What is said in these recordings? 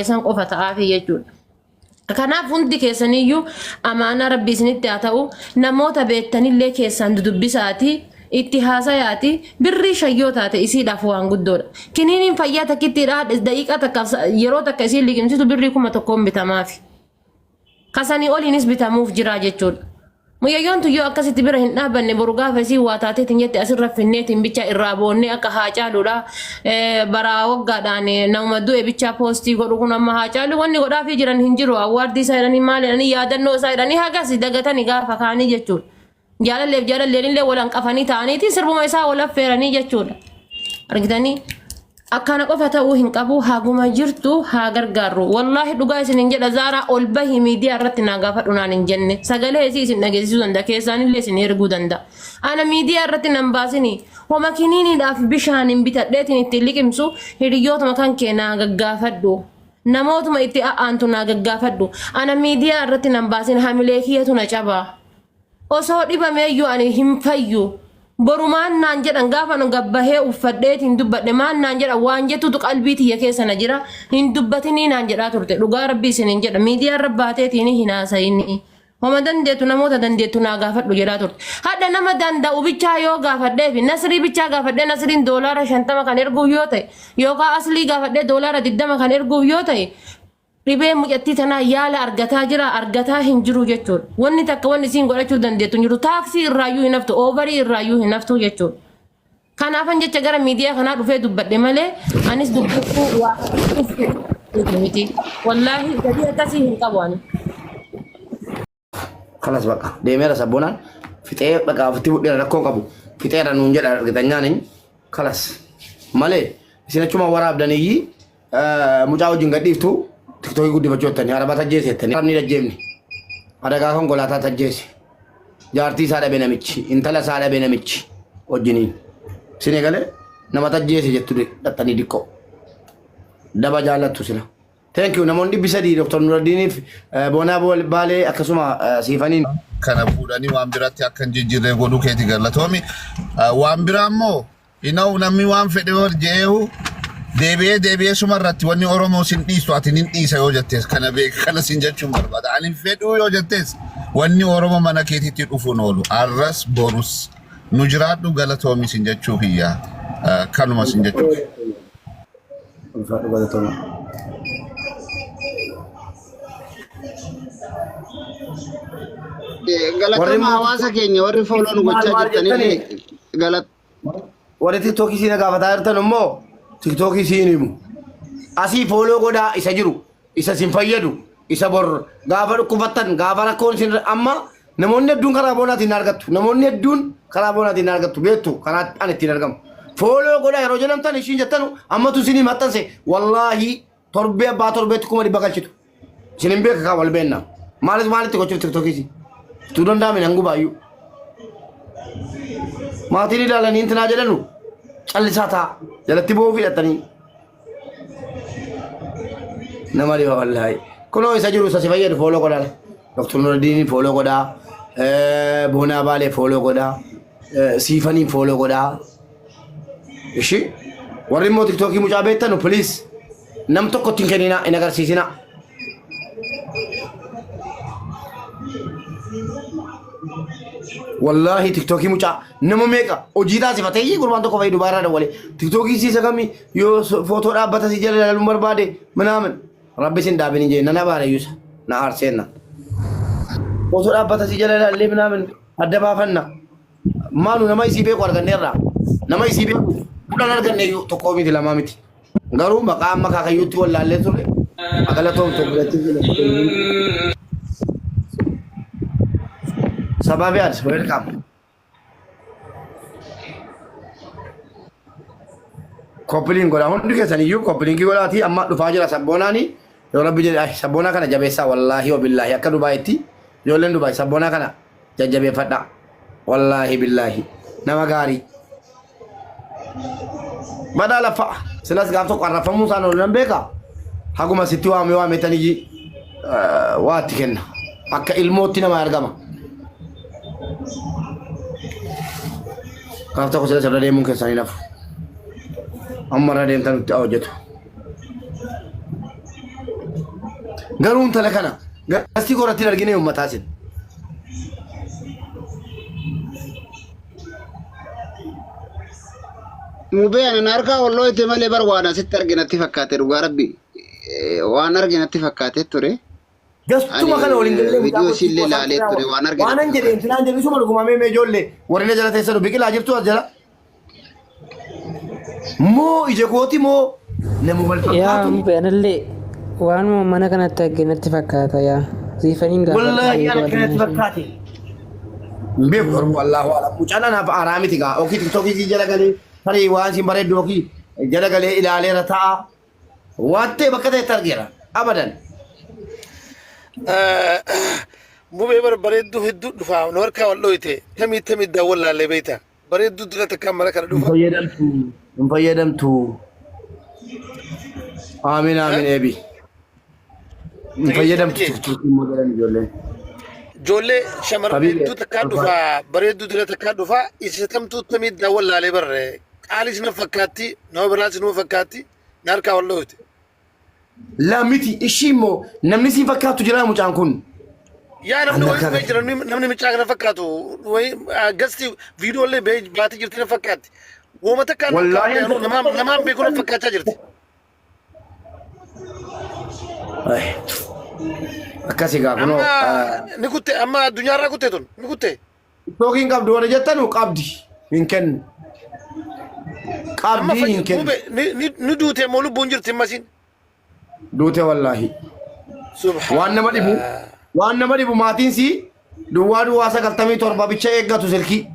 Isaan qofa ta'aafi jechuudha. Kanaaf hundi keessaniyyuu amaanaa rabbi isinitti haa ta'u namoota beektanillee keessaan dudubbisaati itti haasayaati birrii shayyoo taate isiidhaaf waan guddoodha. Kiniiniin fayyaa takkittiidha daqiiqaa takkaaf yeroo takka isiin liqimsitu birrii 1000n bitamaafi. Kasanii oliinis bitamuuf jira jechuudha. Mucayyoon tun yoo akkasitti bira hin dhaabbanne boru gaafa isiin waa taateetiin jette asirra finneetiin bicha irraa boonnee akka Haacaaluudha. Baraa waggaadhaan namuma du'e bichaa poostii godhu kun amma Haacaaluu wanni godhaafii jiran hin jiru. Awwaardii isaa jedhanii maal jedhanii yaadannoo isaa jedhanii hagas dagatanii gaafa kaanii jechuudha. Jaalalleef jaalalleen illee wal hanqafanii ta'aniiti sirbuma isaa wal affeeranii jechuudha. Argitanii? Akkana qofa ta'uu hin qabu haguma jirtu haa gargaarru. Wallaahi dhugaa isin hin jedha Zaaraa ol bahi miidiyaa irratti naa gaafadhu naan hin jenne. Sagalee isii isin dhageessisuu danda'a keessaan illee isin erguu danda'a. Ana miidiyaa irratti nan baasini. Homa kiniiniidhaaf bishaan hin bitadheetiin ittiin liqimsu hiriyootuma kan kee naa gaggaafadhu. Namootuma itti a'aantu naa gaggaafadhu. Ana miidiyaa irratti nan baasin hamilee kiyyatu na cabaa. Osoo dhibameeyyuu ani hin fayyu. Boru maan naan jedhan gaafa ani gabbahee uffadheetiin dubbadhe maan naan jedhan waan jettutu qalbii tiyya keessa na jira hin dubbatinii naan jedhaa turte dhugaa rabbii isiniin jedha miidiyaa irra baateetiin hin haasayinii. Homa dandeettu namoota dandeettu naa gaafadhu jedhaa turte. Hadha nama danda'u bichaa yoo gaafadhee fi nasrii bichaa gaafadhee nasriin doolaara 50 kan erguuf yoo ta'e yookaan aslii gaafadhee doolaara 20 kan erguuf yoo ta'e Dhibeen mucattii tanaa yaala argataa jira argataa hin jiru jechuudha. Wanni takka wanni isiin godhachuu dandeettu hin jiru. Taaksii irraayyuu hin haftu, oovarii irraayyuu hin haftu jechuudha. Kanaafan jecha gara miidiyaa kanaa dhufee dubbadhe malee anis dubbachuu waa miti. Wallaahi gatii akkasii hin qabu ani. Kalas baqa deemeera sabboonaan fixee baqa ofitti fudheera rakkoo qabu fixeera nuun jedha argitanyaan hin kalas malee isin achuma waraabdaniyyi mucaa wajjin gadhiiftu tiktookii guddifachuu jettanii araba tajjeese jettanii arabni tajjeemne adagaa konkolaataa tajjeese jaartii isaa dhabe namichi intala isaa dhabe namichi wajjiniin isin eegale nama tajjeese jettu dhattanii diqqoo daba jaallattu sila. Thank you namoonni 300 Dr. Nuraddiiniif Boonaa Baalee akkasuma Siifaniin. Kana fuudhanii waan biratti akka hin jijjiirree godhuu keeti galatoomi. Waan biraa immoo inau namni waan fedhe yoo jeehu deebi'ee deebi'ee suma irratti wanni Oromoo sin dhiistu ati nin dhiisa yoo jettees kana beek kana sin jechuun barbaada. Ani hin fedhuu yoo jettees wanni Oromoo mana keetitti dhufuun oolu arras borus nu jiraadhu galatoomi sin jechuu kiyya kanuma sin jechuuf. Ulfaadhu galatooma. Warri Galatoma immoo hawaasa keenya warri fooloo nu maal gochaa maal jirtanillee jettanii galat warri tiktookii siin gaafataa jirtan immoo tiktookii siin himu. Asii fooloo godhaa isa jiru isa sin fayyadu isa bor gaafa dhukkufattan gaafa rakkoon isin amma namoonni hedduun karaa boonaatiin na argattu namoonni hedduun karaa boonaatiin na argattu beektu karaa an ittiin argamu fooloo godhaa yeroo jedhamtan ishiin jettanu ammatu isinii maxxanse wallaahi torbee abbaa torbeetti 100,000 galchitu isin hin beeka kaa wal beenna maalis maalitti gochuuf tiktokiisi tuu danda'ame nan gubaayyuu maatiin ilaalanii intinaa jedhanu callisaa ta'a jalatti boo'uu fidhatanii Nama dhiba wallaahi. Kunoo isa jiru isa si fayyadu fooloo godhaa. Dr. Nuraddiiniin fooloo godhaa. Boonaa Baalee fooloo godhaa. Siifaniin fooloo godhaa. Ishi warri immoo tiktookii mucaa beektanu please nam tokkotti hin kenninaa hin agarsiisinaa. Wallaahi tiktookii mucaa nama meeqa hojii taasifatee iyyii gurbaan tokko fa'i dubaarraa dawwalee tiktookii siisa kamii yoo footoo dhaabbata si jala ilaaluun barbaade minaamin rabbi sin dhaabin hin jee nan abaare iyyuusa na aarseenna footoo dhaabbata si jala ilaallee minaamin adda baafanna maalu nama isii beeku arganneerra nama isii beeku 10 arganne iyyuu tokkoo miti lamaa miti garuu maqaa amma kaakayyuutti wallaallee ture agalatoomtu obboleettii Sabaa fi Addis welcome. Koppiliin godhaa hundi keessan iyyuu koppiliinkii godhaatii amma dhufaa jira sabboonaani yoo rabbi jedhe ay sabboonaa kana jabeessaa wallaahi wabillaahi akka Dubaayitti ijoolleen Dubaay sabboonaa kana jajjabeeffadhaa wallaahi billaahi nama gaarii badaa lafa silas gaaf tokko arrafamuu isaan oolu nan beeka haguma sitti waame waametaniyyi waa itti kenna akka ilmootti nama argama. Gaaf tokko sila irra deemuun keessan hin hafu. Amma irra deemtan itti hojjetu. Garuu intala kana gastii koratti hin argine uummataa isin. Mubee anan harkaa wallooyte malee bar waan asitti arginatti fakkaate dhugaa rabbi waan arginatti fakkaate ture. Gastuma Ani kana waliin galee mucaa viidiyoo koo isiillee xiqqoo laalee isaan ture waan arge waan natti an jedhe fakkaate. intinaan jedhu isuma dhuguma mee mee ijoollee warri na jala teessanu biqilaa jirtu as jala. Moo ija kooti moo nama wal Yaa fakkaatu. mube anallee waanuma mana kanatti arge natti fakkaata yaa. Siifaniin gaafadha Wallaahi yeroo ana kanatti addunyaa ishee. fakkaate. Hin beeku garuu Allahu alam. Mucaan anaaf aaraa miti gaa. Okii tiktookii jala galee tarii waan isin bareeddu okii jala galee ilaaleera ta'a. Waan ta'e bakka ta'etti argeera. Abadan. Mubee bar bareedduu hedduu dhufa nu harkaa wal dhoyte tamii tamii daawwan laallee beekta bareedduu dura takka mana kana Hin dhufa. fayyadamtu. Hin fayyadamtu. Aamin aamin eebi. Hin fayyadamtu tiktookii immoo jedhan ijoolleen. Ijoollee shamarran Habibi, hedduu takkaa dhufa bareedduu dura takkaa dhufa isa tamtuu tamii daawwan laalee barre qaalis na fakkaatti nama biraas numa fakkaatti na harkaa wal dhoyte. La miti ishii immoo namni siin fakkaattu jira mucaan kun. Yaa namni Anna wayii kana. dhufee jira namni micaa kana fakkaatu wayii gasti viidiyoo illee bahee baatee jirti na fakkaatti. Wooma takkaan Wallaahi. namaan beeku na fakkaachaa jirti. Ay. Akkasi gaa kunoo. Amma ni kutte amma addunyaarraa kutte tun ni kutte. Tiktookiin qabdu warra jettanu qabdi hin kennu. Amma Qabdi hin fayyi kennu. mube ni duute moo lubbuun jirti ammasiin. Duute wallaahi. Waan nama dhibu Subhaanallah. waan nama dhibu maatiin sii duwwaa duwwaa 97 bicha eeggatu silkii.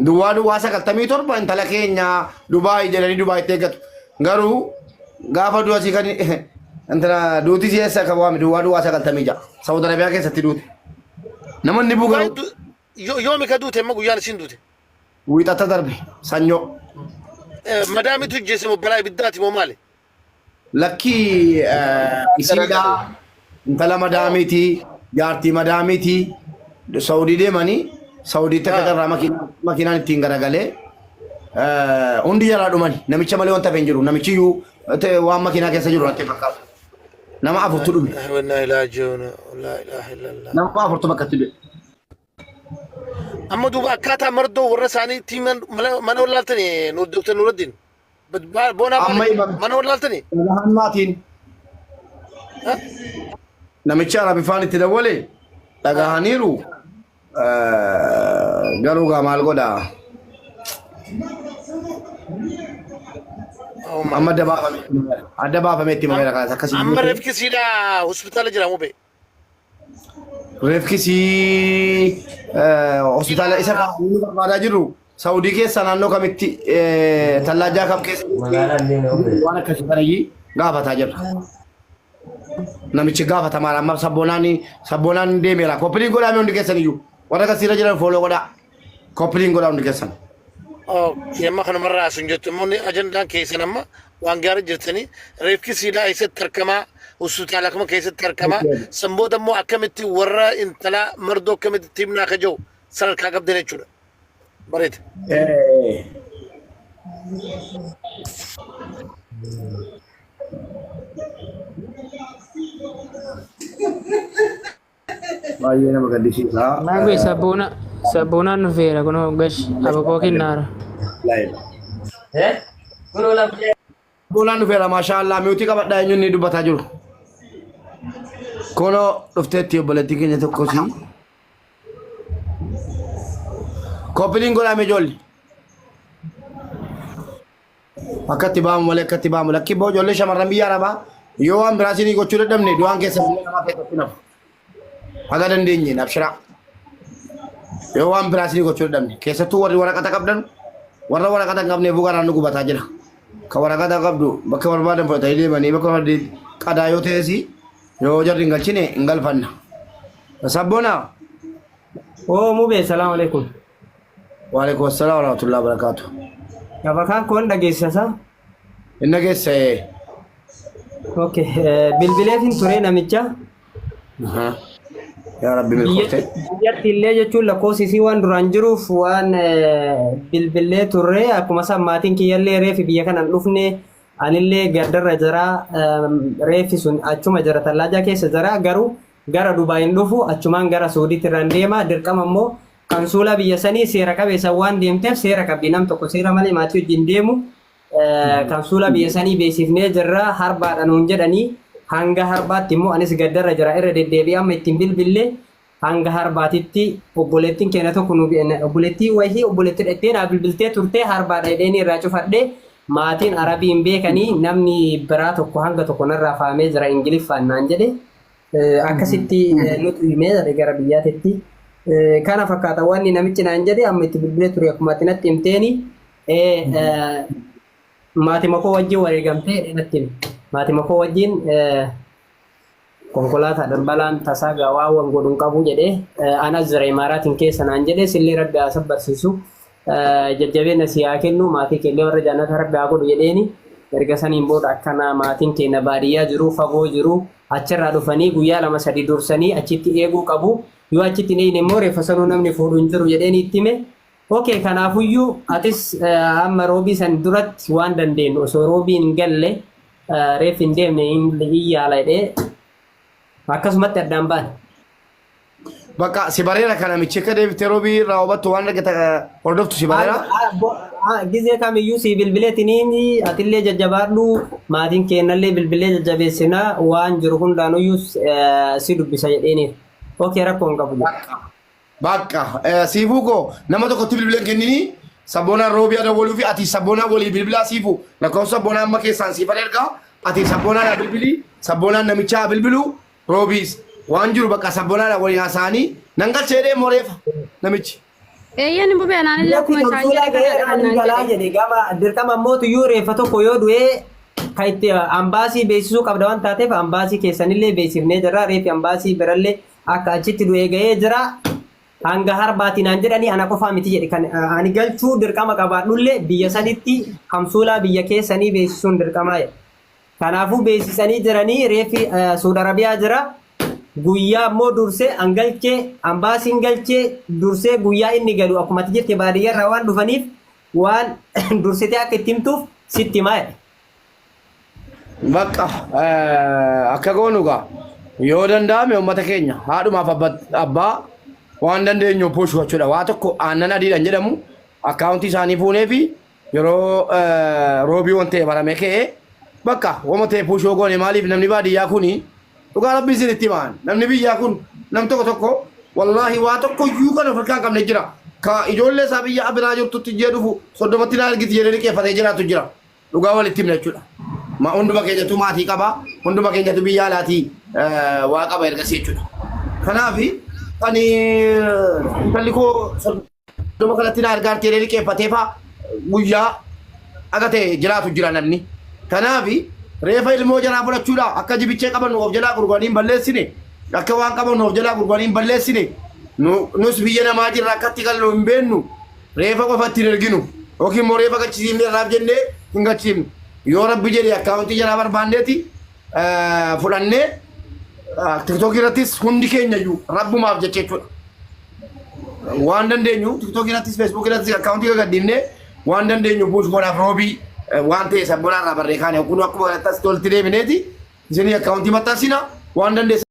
Duwwaa duwwaa 97 intala keenya Dubaay jedhanii Dubaayitti eeggatu. Garuu gaafa du'a sii kan intala duuti sii eessa akka waame duwwaa duwwaa 96 Saawud Arabiyaa keessatti duute. Namoonni buu Waa'ee garuu yoomi ka duute amma guyyaan isiin duute. Wiixata darbe sanyoo. Madaamitu ijjeese moo balaa ibiddaati moo maali? Lakkii isiidha intala madaamiiti jaartii madaamiiti Saudii deemanii Saudiitti akka carraa makiinaan ittiin garagalee hundi jalaa dhumani namicha malee wanta hafe hin jiru namichi iyyuu waan makiinaa keessa jiru natti fakkaatu. Nama afurtu dhume. Wannaa ilaa jiruun laa ilaaha illallah. Nama afurtu bakka itti du'e. Amma duuba akkaataa mardoo warra isaanii ittiin mana wallaaltanii Dr. Nuraddiin. Boonaa Amma himame. mana wallaaltanii. Dhagahan maatiin namicha Arabifaan itti dawwale dhagahaniiru. Garuu gaa maal godhaa? Oh my Amma adda baafame adda baafame itti himameera kanas akkasii. Amma reefki siidhaa hospitaala jira mube. Reefkisii hospitaala isa kaa'anii barbaadaa jirru Saawudii keessa naannoo kamitti tallaajaa kam keessa waan akkasii kanayyii gaafataa jirra. Namichi gaafatamaadha amma sabboonaan sabboonaan deemeera. Koppiliin godhaa hundi keessan iyyuu warra akkasiirra jiran fooloo godhaa. Koppiliin godhaa hundi keessan. Okay, amma kanumarraa sun jettu immoo ni ajandaan keessan amma waan gaarii jirtanii reefki siidhaa eessatti argamaa hospitaala kam keessatti argamaa san booda immoo akkamitti warra intalaa mardoo akkamitti timnaa ka jiru sadarkaa qabdan jechuudha. Bareeda. Baay'ee nama gaddisiisa. Maagwe sabboona sabboonaan dhufeera kunoo gash ababoo kennaara. Sabboonaan dhufeera maashaa Allah miutii qabadhaa eenyuun ni dubbataa jiru. Kunoo dhufteetti obboleettii keenya tokkosi. Koppiliin godhame ijoolli. Akkatti baamu malee akkatti baamu. Lakki boo ijoollee shamarran biyya arabaa yoo waan biraa isinii gochuu dadhabne du'aan keessa biyya namaa keessatti nafu. Haga dandeenyeen abshiraa. Yoo waan biraa isinii gochuu dadhabne keessattuu warri waraqata qabdan warra waraqata hin qabneef garaan nu gubataa jira. Ka waraqata qabdu bakka barbaadan fudhatanii deemanii bakka barbaadan qadaa yoo ta'es yoo jarri hin galchine hin galfanna. Sabboonaa. Oo mubee salaam alaikum. Waalaikum assalam warahmatullahi wabarakatuh. Shabakaan koon dhageessisa. Hin dhageesse. Okay. Bilbileetiin ture namicha. Yaa Rabbi milkoofte. Biyyatti illee jechuun lakkoofsi isii waan duraan jiruuf waan bilbilee turre akkuma isaan maatiin kiyyallee reefi biyya kana hin dhufne Anillee gaddarra jira reeffi sun achuma jira tallaajaa keessa jira garuu gara Dubaay hin dhufu achumaan gara Suudiitti irraan deema dirqama immoo kansuulaa biyya sanii seera qabeessa waan deemteef seera qabdi nam tokko seera malee maatii wajjin deemu kansuulaa biyya sanii beeksifnee jirra harbaadha nuun jedhanii hanga harbaatti immoo anis gaddarra jira irra deddeebi'ee amma ittiin bilbille hanga harbaatitti obboleettiin keenya tokko nu obboleettii wayii obboleettii dhettee naa bilbiltee turtee harbaadha jedheenii irraa cufadhe maatiin arabii hin beekanii namni biraa tokko hanga tokko narraa faamee jira ingiliffaan naan jedhe akkasitti nutu himee jedhe gara biyyaatitti kana fakkaata wanni namichi naan jedhe amma itti bilbilee ture akkuma ati natti himteeni maatima koo wajjin wareegamtee jedhee natti hime maatima koo wajjin Konkolaataadhaan balaan tasaa gaa waan wan godhu hin qabu jedhe anas jira imaaraatiin keessa naan jedhe sillee rabbi haa sabbarsiisu jajjabeenya si haa kennu maatii keellee warra jannata rabbi haa godhu jedheeni erga saniin booda akkana maatiin keenya baadiyyaa jiru fagoo jiru achirraa dhufanii guyyaa lama sadi dursanii achitti eeguu qabu yoo achitti hin eegne immoo reeffa sanuu namni fuudhu hin jiru jedheeni itti hime Ok kanaafuyyuu atis amma roobii san duratti waan dandeenyu osoo roobiin hin galle reeffi hin deemne hin yaala jedhee akkasumatti addaan baane. Bakka si bareera kana namichi akka deebitee roobii irraa hubattu waan argata hordoftu si bareera. Gizee kamiyyuu si bilbileetiniin atillee jajjabaadhu maatiin keennallee bilbilee jajjabeessinaa waan jiru hundaanuyyuu si dubbisa jedheeniif. Ok rakkoo hin qabu jedhe. Bakka siifuu koo nama tokkotti bilbila hin kennini sabboonaan roobii adawwaluu fi ati sabboonaa walii bilbilaa siifuu lakkoofsa sabboonaa amma keessaan siifan ergaa ati sabboonaa bilbilii sabboonaan namichaa haa bilbiluu roobiis waan jiru bakka sabboonaadhaan waliin haasa'anii nan galchee jedhee moreefa namichi. Eeyyeen hin bubee anaan illee akkuma isaan Konsolaa jedhe ga'ee kanadha kan ani naan galaa jedhe. jedhe gama dirqama ammoo tuyyuu reeffa tokko yoo du'ee kan itti ambaasii beeksisuu qabda waan taateef ambaasii keessanillee beeksifnee jirra reeffi ambaasii birallee Akka achitti du'ee ga'ee jira. Hanga harbaati naan jedhanii ana qofaa miti jedhe kan ani galchuu dirqama qabaadhullee biyya sanitti kamsuulaa biyya keessanii beeksisuun dirqamaa jedhe. Kanaafuu beeksisanii jiranii reeffi Suud Arabiyaa jira. Guyyaa immoo dursee an galchee ambaasiin galchee dursee guyyaa inni galu akkuma ati jette baadiyyaarraa waan dhufaniif waan dursitee akka itti himtuuf sitti himaa jedhe. Bakka akka goonu gaa yoo danda'ame uummata keenya haadhumaaf abbaa waan dandeenyu push gochuudha. Waa tokko aannan adiidhaan jedhamu akkaawuntii isaanii fuunee fi yeroo roobii waan ta'e baramee ka'ee bakka wama ta'e push yoo goone maaliif namni baadiyyaa kuni dhugaa rabbi isin itti himaan namni biyyaa kun nam tokko tokko wallaahi waa tokko iyyuu kan of harkaa hin qabne jira. Ka ijoollee isaa biyya biraa jirtutti jee dhufu soddomatti naa ergiti jedhee liqeeffatee jiraatu jira. Dhugaa walitti himna jechuudha. Ma hunduma keenyatu maatii qaba, hunduma keenyatu biyya alaatii waa qaba ergasii jechuudha. Kanaaf kan intalli koo soddoma kanatti na argaa jedhee liqeeffatee faa guyyaa akka ta'e jiraatu jira namni. Kanaaf reefa ilmoo jalaa fudhachuudha akka jibichee qabannu of jalaa gurguranii hin balleessine akka waan qabannu of jalaa gurguranii hin balleessine nus biyya namaa jirra akkatti gallu hin beennu. Reefa qofa itti hin erginu. Yookiin immoo reefa galchisiifne irraaf jennee hin galchisiifnu. Yoo rabbi jedhe akkaawuntii jalaa barbaanneeti fudhannee tiktookii irrattis hundi keenya iyyuu rabbumaaf jecha jechuudha. Waan dandeenyu tiktookii irrattis feesbuukii irrattis akkaawuntii gagadhiifnee waan dandeenyu buus godhaaf roobii waan ta'e sabboonaa irraa barree kaane kun akkuma kanatti as tolti deebineeti isinii akkaawuntii maxxansina waan dandeessan.